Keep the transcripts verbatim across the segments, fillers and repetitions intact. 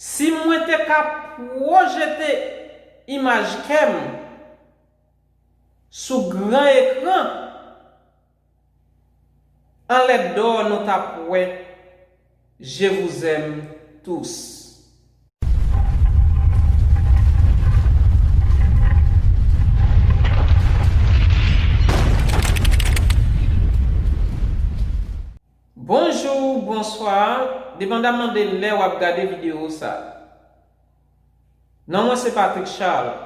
Si mwen te ka pwojete imaj kè m sou gran ekran, anlè dò nou t ap wè Je vous aime tous. Bonjou, bonswa, depandaman de lè w ap gade videyo sa. Non mwen se Patrick Charles.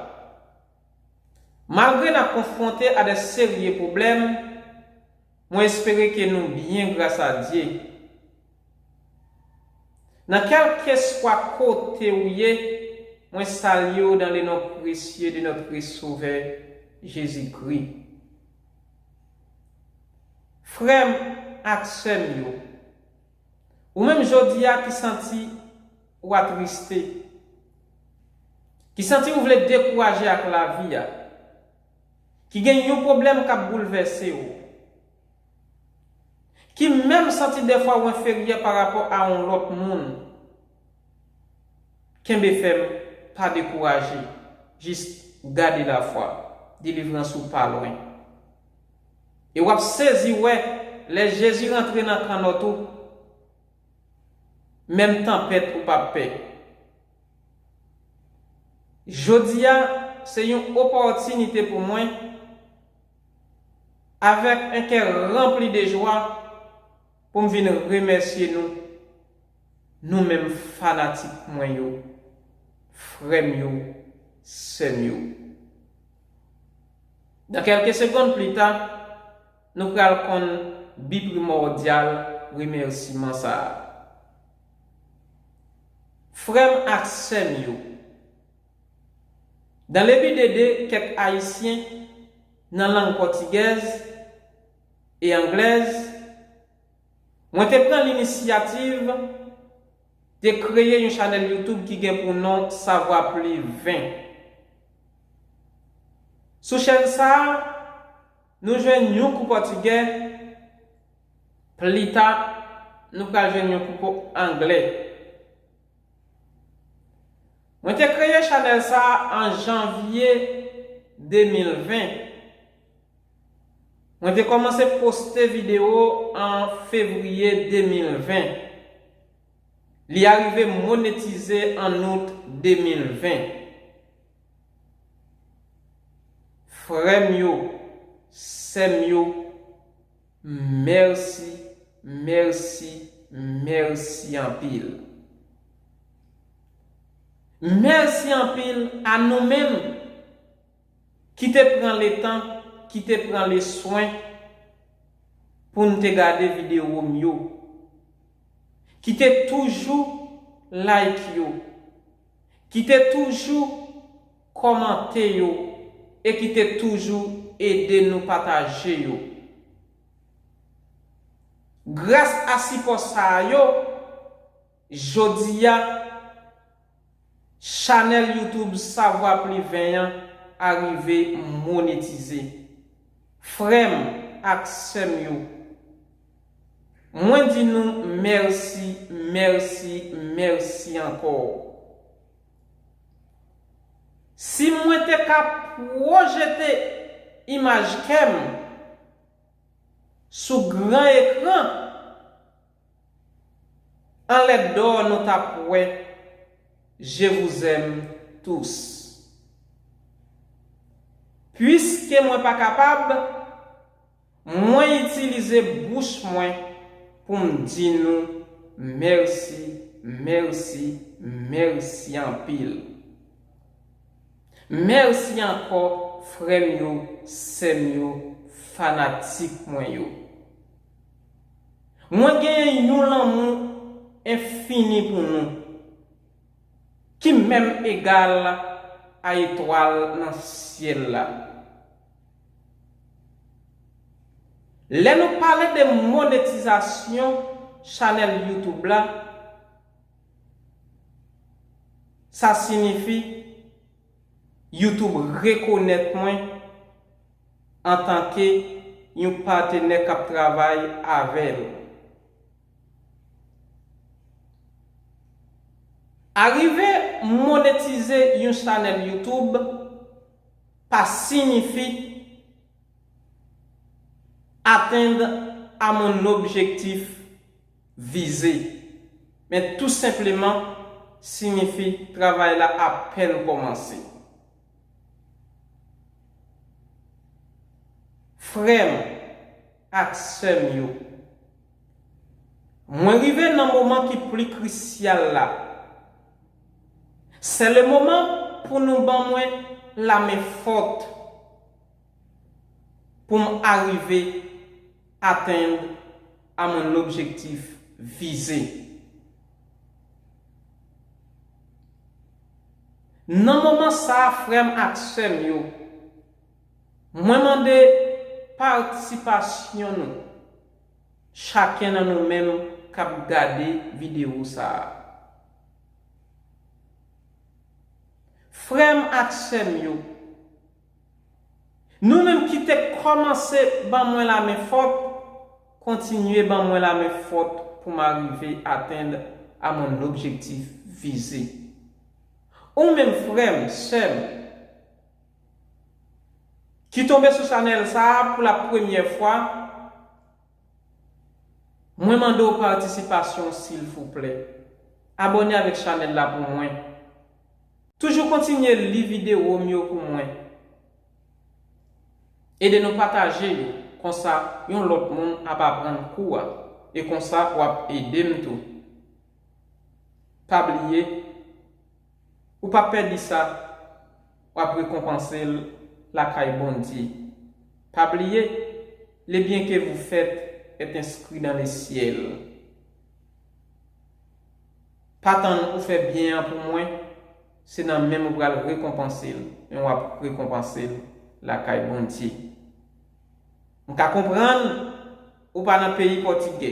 Malgre n ap konfwonte a de serye pwoblèm, mwen espere ke nou byen gras a Dye. Nan kèlkeswa kote ou ye, mwen salye w dans le nom précieux de notre Sauveur Jésus-Christ. Frè m ak sè m yo, ou menm jodi a ki santi w atriste, ki santi w vle dekouraje ak lavi a, ki gen yon pwoblèm k ap boulvèse w, ki menm santi dèfwa w enferyè pa rapò a yon lòt moun, kenbe fèm, pa dekouraje, jis gade lafwa, delivrans ou pa lwen. E w ap sezi wè, lè Jezi rantre nan kannòt ou, menm tanpèt ou p ap pè. Jodi a, se yon opòtinite pou mwen, avèk un kè ranpli de jwa, pou m vin remèsye nou, nou menm fanatik mwen yo, frè m yo, sè m yo. Nan kèlke segonn pli ta, nou pral konn bi primòdyal remèsiman sa a. Frè m ak sè m yo, dans le but d'aider quelques Haïtiens nan lang pòtigèz e anglèz, mwen te pran linisyativ de kreye yon chanèl YouTube ki gen pou non Savoir Plus vingt. Sou chèn sa a, nou jwenn yon kou pòtigè, pli ta, nou pral jwenn yon kou anglè. Mwen te kreye chanèl sa a an janvye de mil ven. Mwen te kòmanse poste videyo an fevriye de mil ven. Li arive monetize an out de mil ven. Frè m yo, sè m yo, mèsi, mèsi, mèsi anpil. Mèsi anpil a nou menm ki te pran letan, ki te pran leswen pou n te gade videyo m yo, ki te toujou like yo, ki te toujou kòmante yo e ki te toujou ede nou pataje yo. Gras a sipò sa a yo, jodi a, chanèl YouTube Savoir Plus vingt an arive monetize. Frè m ak sè m yo, mwen di nou mèsi, mèsi, mèsi ankò. Si mwen te ka pwojete imaj kè m sou gran ekran, anlè dò nou t ap wè Je vous aime tous. Piske mwen pa kapab, mwen itilize bouch mwen pou m di nou mèsi, mèsi, mèsi anpil. Mèsi ankò, frè m yo, sè m yo, fanatik mwen yo. Mwen genyen yon lanmou enfini pou nou, ki menm egal a etwal nan syèl la. Lè nou pale de monetizasyon chanèl YouTube la, sa siyifi YouTube rekonèt mwen antanke yon patnè k ap travay avè l. Arive monetize yon chanèl YouTube pa siyifi atteindre à mon objectif visé, men tou senpleman siyifi travay la apèn kòmanse. Frè m ak sè m yo, mwen rive nan moman ki pli krisyal la. C'est le moment pou nou ban mwen lamen fòt pou m arive atteindre à mon objectif visé. Nan moman sa a, frè m ak sè m yo, mwen mande patisipasyon nou, chaken nan nou menm k ap gade videyo sa a. Frè m ak sè m yo, nou menm ki te kòmanse ban mwen lamen fòt, kontinye ban mwen lamen fòt pou m arive atteindre à mon objectif visé. Ou menm frè m, sè m, ki tonbe sou chanèl sa a pou la premyè fwa, mwen mande w patisipasyon w silvouplè. Abòne avèk chanèl la pou mwen. Toujou kontinye li videyo m yo pou mwen. Ede nou pataje yo, konsa yon lòt moun ap aprann kou a, e konsa w ap ede m tou. Pa bliye, ou p ap pèdi sa, w ap rekonpanse l lakay Bondye. Pa bliye, le bien que vous faites est inscrit dans le ciel. Pa tann ou fè byen an pou mwen, se nan men m ou pral rekonpanse l, men w ap rekonpanse l lakay Bondye. M ka konprann ou pa nan peyi pòtigè.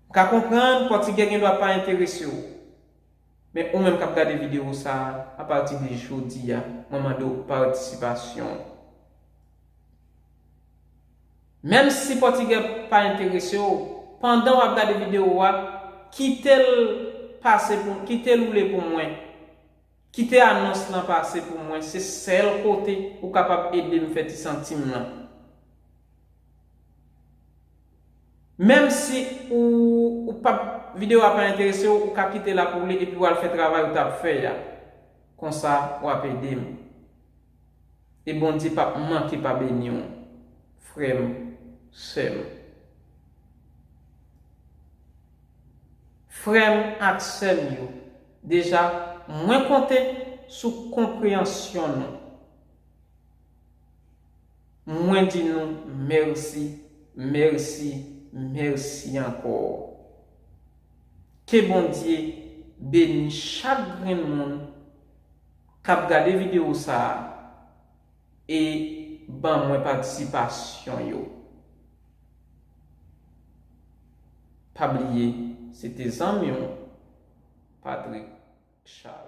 M ka konprann pòtigè gen dwa pa enterese w. Men ou menm k ap gade videyo sa a, apati de jodi a, mwen mande w patisipasyon w. Menm si pòtigè pa enterese w, pandan w ap gade videyo a, kite l pase pou, kite l woule pou mwen. Kite anons lan pase pou mwen, se sèl kote ou kapab ede m fè ti santim lan. Menm si ou, ou p ap, videyo a pa enterese w, ou ka kite l ap woule epi w al fè travay ou t ap fè a. Konsa, w ap ede m. E Bondye p ap manke pa beni w, frè m, sè m. Frè m ak sè m yo, deja, mwen konte sou konpreyansyon nou. Mwen di nou mèsi, mèsi, mèsi ankò. Ke Bondye beni chak grenn moun k ap gade videyo sa a e ban mwen patisipasyon yo. Pa bliye, se te zanmi w, Patrick Charles.